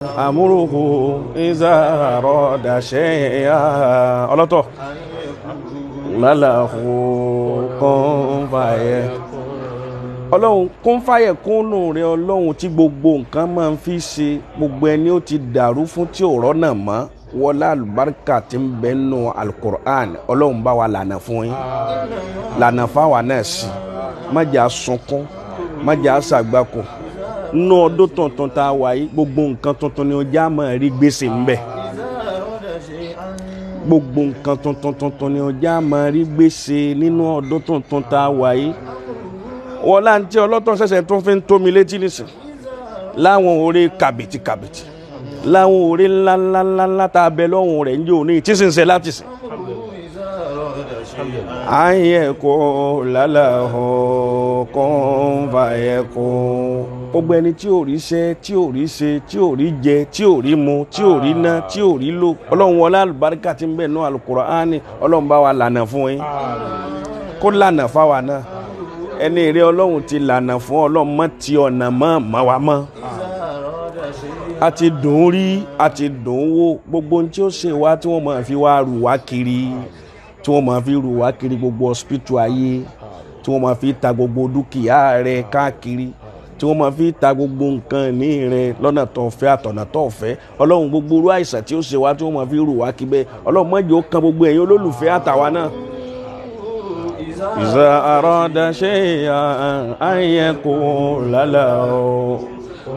Amruhu iza arada shay'an. Ọlọ́tọ̀ lálàhù kún fàyẹ. Ọlọ́run kún fàyẹ kúnnù rẹ ọlọ́run tí gbogbo nǹkan máa ń fi ṣe gbogbo ẹni ó ti dàrú fún tí ò rọ́nà mọ́ wọlá àlùbáríkà tí ń bẹ nù alukur'an ọlọ́run bá wa lànà fún yín lànà fáwa náà sí má jà sunkún má jà ṣàgbákò nínú ọdún tuntun tá a wà yìí gbogbo nǹkan tuntun ni ọjà máa rí gbèsè ń bẹ gbogbo nǹkan tuntun tuntun ni ọjà máa rí gbèsè nínú ọdún tuntun tá a wà yìí wọlá ntí ọlọ́tọ̀ ṣẹ̀ṣẹ̀ tó fi ń tó mi létí nísìn láwọn oore kàbìtì kàbìtì láwọn oore ńláńláńlá tá a bẹ lọ́hùn rẹ̀ ń jẹ́ òní tí sì ń ṣe láti sìn. Ayé kò lálàó kò ń fa ẹ̀ kó. Gbogbo ẹni tí ò rí ṣe, tí ò rí ṣe, tí ò rí jẹ, tí ò rí mu, tí ò rí ná, tí ò rí lò. Ọlọ́run wọlé àlùbáríkà tí ń bẹ nú Al-Qur'ani, Ọlọ́run bá wa lànà fún yín. Kó lànà fáwa náà. Ẹni eré Ọlọ́run ti lànà fún Ọlọ́run mọ́ ti ọ̀nà mọ́ mọ́ wa mọ́. A ti dùn ún rí, a ti dùn ún wò. Gbogbo ohun tí ó ṣe wá tí wọ́n máa fi wá rù wá kiri, tí wọ́n máa fi rù wá kiri gbogbo hospital ayé, tí wọ́n máa fi ta gbogbo dúkìá rẹ káàkiri, tí wọ́n máa fi ta gbogbo nǹkan ní rẹ lọ́nà tó fẹ́ àtọ̀nà tó fẹ́. Ọlọ́run gbogbo irú àìsàn tí ó ṣe wá tí wọ́n máa fi rù wá kiri bẹ́ẹ̀. Ọlọ́run má jẹ́ ó kan gbogbo ẹ̀yin olólùfẹ́ àtàwa náà. Iza arada shay'an an yaqula lahu.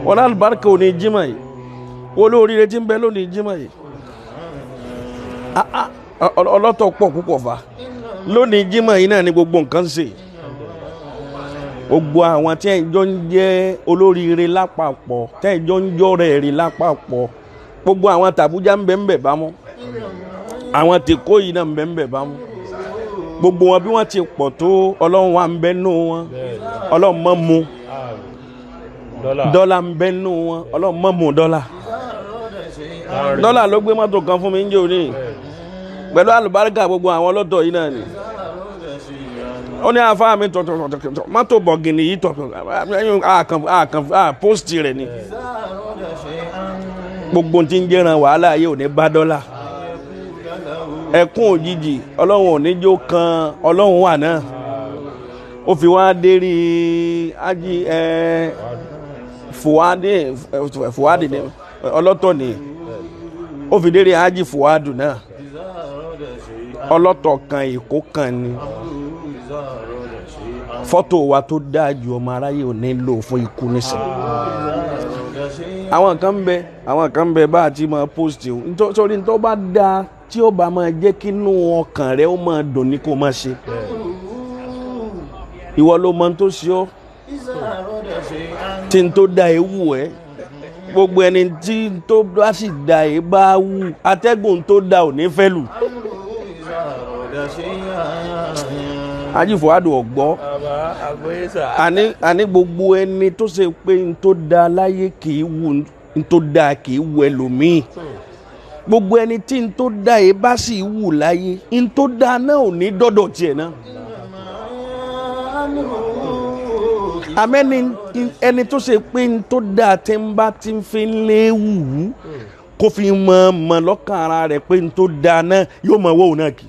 Wọ́n lálùbáríkà òní jímọ̀ yìí, olóríire tí ń bẹ lónìí jímọ̀ yìí. Ọlọ́tọ̀ pọ̀ púpọ̀ fa lónìí jímọ̀ yìí náà ni gbogbo nǹkan ń ṣe. Gbogbo àwọn tí ẹjọ́ ń jẹ́ olóríire lápapọ̀, tí ẹjọ́ ń jọ́rẹ̀ rí lápapọ̀, gbogbo àwọn tàbújá ń bẹ ń bẹ bámú, àwọn tèkó yìí náà ń bẹ ń bẹ bámú. Gbogbo wọn bí wọ́n ti pọ̀ tó Ọlọ́run wa ń bẹ nù wọn, Ọlọ́run mọ́ mu dọ́là ń bẹ nù wọn, Ọlọ́run mọ́ mu dọ́là. Dọ́là ló gbé mọ́tò kan fún mi ń jẹ́ òní pẹ̀lú àlùbáríkà gbogbo àwọn ọlọ́tọ̀ yìí náà ni. Ó ní afá mi tọ̀tọ̀tọ̀tọ̀ mọ́tò bọ̀gìnì yìí tọ̀tọ̀ àkàn pósìtì rẹ̀ ni. Gbogbo tí ń jẹ́ran wàhálà yìí ò ní bá dọ́là. Ẹkún òjijì Ọlọ́run ò ní jó kan Ọlọ́run wà náà. Ó fi wá dérí ájí Fùwádìí ni ọlọ́tọ̀ ni. Ó fi dérí ájí Fùwádù náà. Ọlọ́tọ̀ kan Èkó kan ni. Fọ́tò wa tó dáa ju ọmọ aráyé ò ní lò fún ikú nísìnyí. Àwọn kan ń bẹ bá a ti máa post o. Nítorí tó bá dáa tí ó bá máa jẹ́ kí inú ọkàn rẹ ó máa dùn ní kó máa ṣe. Ìwọ ló mọ tó ṣe ọ́ tí n tó da ewu ẹ. Gbogbo ẹni tí n tó bá sì da ẹ bá wù, atẹ́gùn tó da ò ní fẹ́ lù. Ajífọ̀ádùn ọ̀gbọ́. Àní gbogbo ẹni tó ṣe pé n tó da láyé kì í wù, n tó da kì í wù ẹlòmíì. Gbogbo ẹni tí n tó da ẹ bá sì wù láyé, n tó da náà ò ní dọ́dọ̀ tiẹ̀ náà. Àmẹ́ni ẹni tó ṣe pé n tó da tí ń bá ti fi lé wù ú, kó fi mọ̀ mọ̀ lọ́kàn ara rẹ̀ pé n tó da náà yóò mọ̀ wọ́ọ̀ náà kì.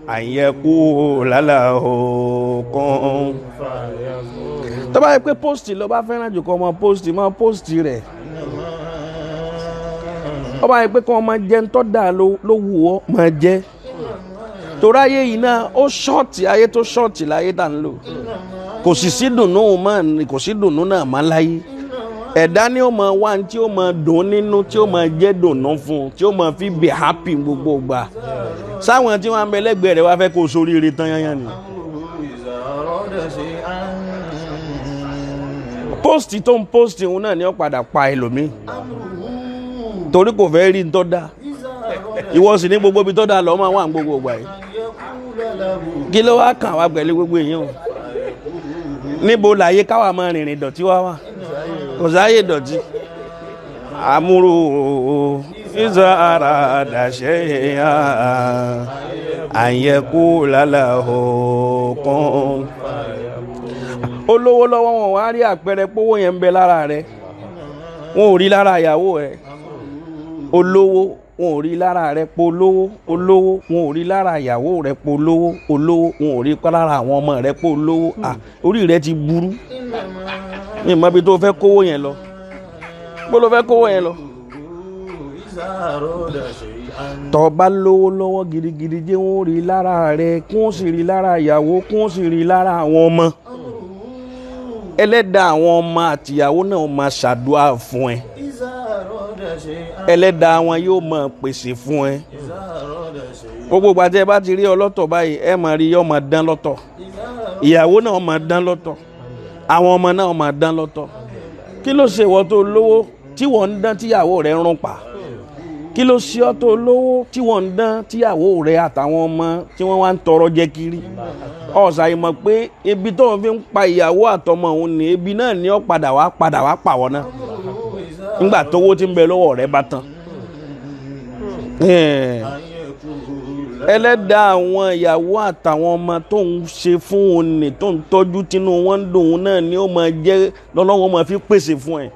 Àyẹ̀kú lálàó kan. Tó bá yẹ pé pósìtì ló bá fẹ́ràn jù kọ́ ọmọ pósìtì máa pósìtì rẹ̀. Ó bá yẹ pé kọ́ ọmọ jẹ́ ń tọ́ da ló wù ọ́ máa jẹ́. Torí ayé yìí náà ó ṣọ́ọ̀tì, ayé tó ṣọ́ọ̀tì láyé tá ń lò. Kò sì sí dùnnú mọ́, kò sí dùnnú náà má láyé. Ẹ̀dá ni ó máa wá tí ó máa dùn nínú, tí ó máa jẹ́ dùnnú fún un, tí ó máa fi be happy gbogbo ìgbà. Sáwọn tí wọ́n ń bẹ lẹ́gbẹ̀ẹ́ rẹ̀ wá fẹ́ kó soríire tán yányán ni. Pósìtì tó ń pósìtì òun náà ni ó padà pa ẹlòmíì. Torí kò fẹ́ rí ntọ́ da. Ìwọ sì ní gbogbo ibi tó da lọ́ máa wà ní gbogbo ìgbà yìí. Kí ló wá kàn wá pẹ̀lú gbogbo èèyàn o? Níbo làyè káwa máa rìnrìn dọ̀tí wá wà? Kò sáyè dọ̀tí. Àmúrò ìzà ara dàṣẹ́ yá àyẹ̀kú lálàó kan. Olówó lọ́wọ́ wọn wá rí àpẹẹrẹ pówó yẹn ń bẹ lára rẹ, wọn ò rí lára ìyàwó rẹ. Olówó wọn ò rí lára rẹ polówó, olówó wọn ò rí lára ìyàwó rẹ polówó, olówó wọn ò rí lára àwọn ọmọ rẹ polówó. Orí rẹ ti burú. Mi mọ ibi tó fẹ́ kówó yẹn lọ. Bó ló fẹ́ kówó yẹn lọ? Tó bá lówó lọ́wọ́ gidigidi, jẹ́ wọ́n rí lára rẹ, kún ó sì rí lára ìyàwó, kún ó sì rí lára àwọn ọmọ. Ẹlẹ́dàá àwọn ọmọ àtìyàwó náà máa ṣàdúrà fún ẹ. Ẹlẹ́dàá wọn yóò máa pèsè fún ẹ. Gbogbo ìgbà tí ẹ bá ti rí ọlọ́tọ̀ báyìí, ẹ máa rí yóò máa dán lọ́tọ̀, ìyàwó náà máa dán lọ́tọ̀, àwọn ọmọ náà máa dán lọ́tọ̀. Kí ló ṣe ìwọ tó lówó tí wọ́n ń dán tíyàwó rẹ̀ ń rún pa? Kí ló ṣe ọ́ tó lówó tí wọ́n ń dán tíyàwó rẹ̀ àtàwọn ọmọ tí wọ́n wá ń tọrọ jẹ kiri? Ọ̀sà ìmọ̀ pé ebi tó ń fi ń pa ìyàwó àtọmọ òun ni ebi náà ni ó padà wá pàwọ́ náà nígbà tówó tí ń bẹ lọ́wọ́ rẹ̀ bá tán. Ẹlẹ́dàá àwọn ìyàwó àtàwọn ọmọ tó ń ṣe fún òun ni tó ń tọ́jú tínú wọn ń dùn òun náà ni ó máa jẹ́ lọ́lọ́wọ́ máa fi pèsè fún ẹ.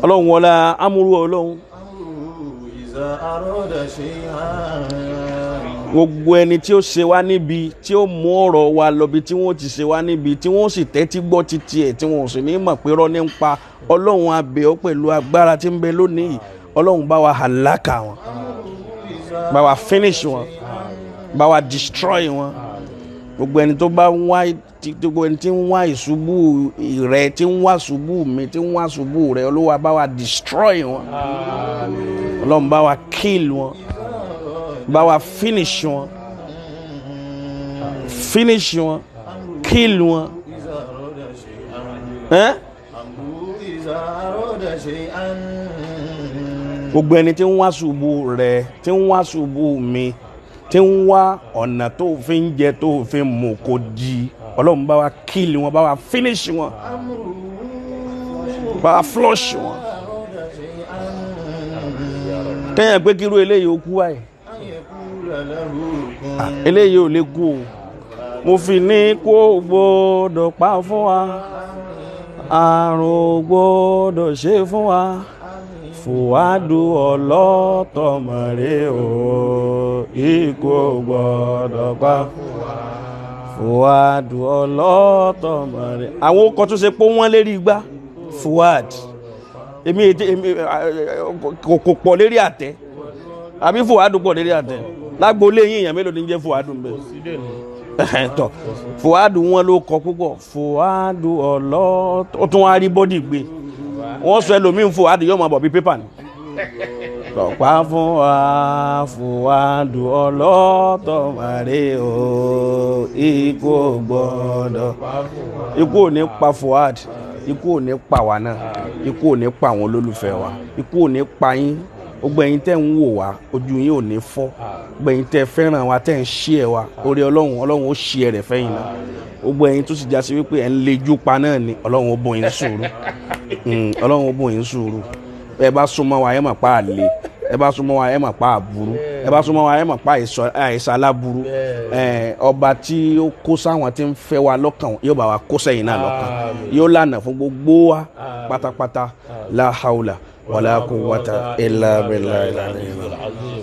Ọlọ́run wọlá amúrú ọlọ́run. Gbogbo ẹni tí ó ṣe wá níbi tí ó mú ọ̀rọ̀ wa lọ́bi tí wọ́n ti ṣe wá níbi tí wọ́n sì tẹ́tí gbọ́ títí ẹ̀ tí wọ́n sì ní mọ̀ pé rọ́ ní ń pa. Ọlọ́run a bẹ̀ ọ́ pẹ̀lú agbára tí ń bẹ lónìí. Ọlọ́run bá wa hàlákà wọn, bá wa finish wọn, bá wa destroy wọn. Gbogbo ẹni tó bá ń wá, gbogbo ẹni tí ń wá ìṣubú rẹ, tí ń wá ṣubú mi, tí ń wá ṣubú rẹ, Olúwa bá wa destroy wọn. Ọlọ́run bá wa kill wọn, bá wa finish wọn, finish wọn, kill wọn. Gbogbo ẹni tí ń wá ṣubú rẹ, tí ń wá ṣubú mi, tí ń wá ọ̀nà tó fi ń jẹ tó fi ń mu kó di, Ọlọ́run bá wa kill wọn, bá wa finish wọn, bá wa flush wọn. Kẹ́yìn pé kírú eléyìí ó kú báyìí, eléyìí ò lè kú o. Mo fi ní kó gbọ́dọ̀ pa fún wa, àrùn gbọ́dọ̀ ṣe fún wa, Fùwádù ọlọ́tọ̀ mọ̀rẹ́ o, ikú gbọ́dọ̀ pa fún wa, Fùwádù ọlọ́tọ̀ mọ̀rẹ́. Àwọn ọkọ̀ tó ṣe pé wọ́n lérí igbá Fùwádù èmi kò pọ̀ lérí àtẹ, àbí Fùwádù pọ̀ lérí àtẹ? Lágboolé yín èèyàn mélòó ni ń jẹ́ Fùwádù ń bẹ? Tọ Fùwádù wọn ló kọ púpọ̀. Fùwádù ọlọ́tọ̀ ó tún wá rí bọ́dì gbé. Wọ́n sọ ẹlòmíín Fùwádù yóò máa bọ̀ bí pépà ni. Tọ̀pá fún wa Fùwádù ọlọ́tọ̀ màrí o, ikú ò gbọ́dọ̀. Ikú ò ní pa Fùwádù, ikú ò ní pa wá náà, ikú ò ní pa àwọn olólùfẹ́ wa, ikú ò ní pa yín. Gbogbo ẹ̀yin tẹ́ ń wò wá, ojú yín ò ní fọ́. Gbogbo ẹ̀yin tẹ́ fẹ́ràn wa, tẹ́ ń ṣí ẹ wa, orí Ọlọ́run, Ọlọ́run ó ṣí ẹ rẹ̀ fẹ́yìn náà. Gbogbo ẹ̀yin tó sì já sí wípé ẹ̀ ń lejú pa náà ni, Ọlọ́run ó bùn yín sùúrù. Ọlọ́run ó bùn yín sùúrù. Ẹ bá súnmọ́ wa, ẹ má pa àlè. Ẹ bá súnmọ́ wa, ẹ má pa àbúrú. Ẹ bá súnmọ́ wa, ẹ má pa àìsàn aláburú. Ọba tí ó kó sáwọn tí ń fẹ́ wa lọ́kàn, yóò bá wa kó sẹ́yìn náà lọ́kàn. Yóò lànà fún gbogbo wa pátápátá. La haula wala quwwata illa billahi.